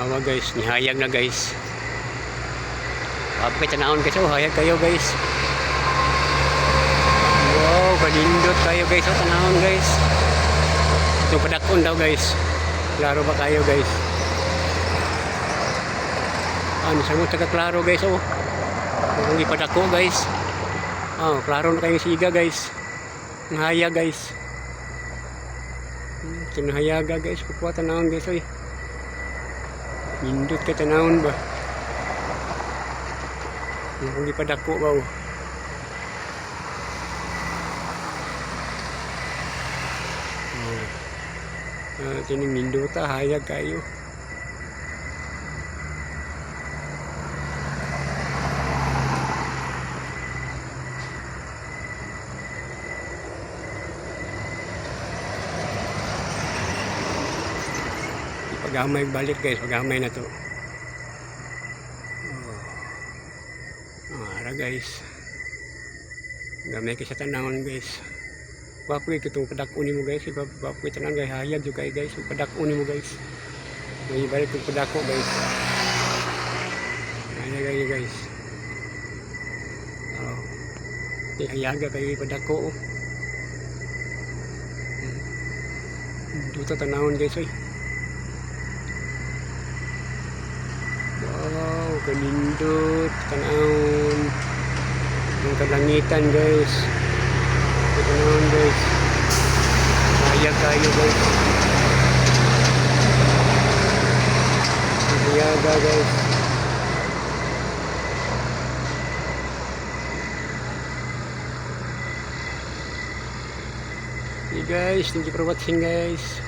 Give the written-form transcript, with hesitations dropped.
Awa guys, nihayag na, guys. Gwapo kay tanawon, guys. Oh, hayag kayo, guys. Wow, kanindot kayo, guys. Oh, tanawon, guys. Itong padakon daw, guys. Klaro ba kayo, guys? Ano sa mo taga klaro, guys, oh. Kung ipadako, guys. Oh, klaro na kayo siga, guys. Ang hayag, guys. Tinahayaga, guys. Kukuha tanawon, guys, oy. Nindot kay tanawon ba? Kung ipadako ba, oh. Oh. Ah, tining nindota, hayag kayo. Pagamay balik, guys, pagamay na to. Oh. Ara, guys. Gamay kay sa tanawon, guys. Gwapo kay itong padako nimo, guys. Gwapo kay tanawon, guys. Hayag jud kay, guys. Padako nimo, guys. May balik kong padako, guys. Hayag kayo, guys. Oh. Di hayaga kayo padako, oh. Dito tanawon, guys, oy. Wow, kanindot, tanawon. Ang kalangitan, guys. Tanawon, guys. Hayag kayo, guys. Hayaga, guys. Hey guys, thank you for watching, guys.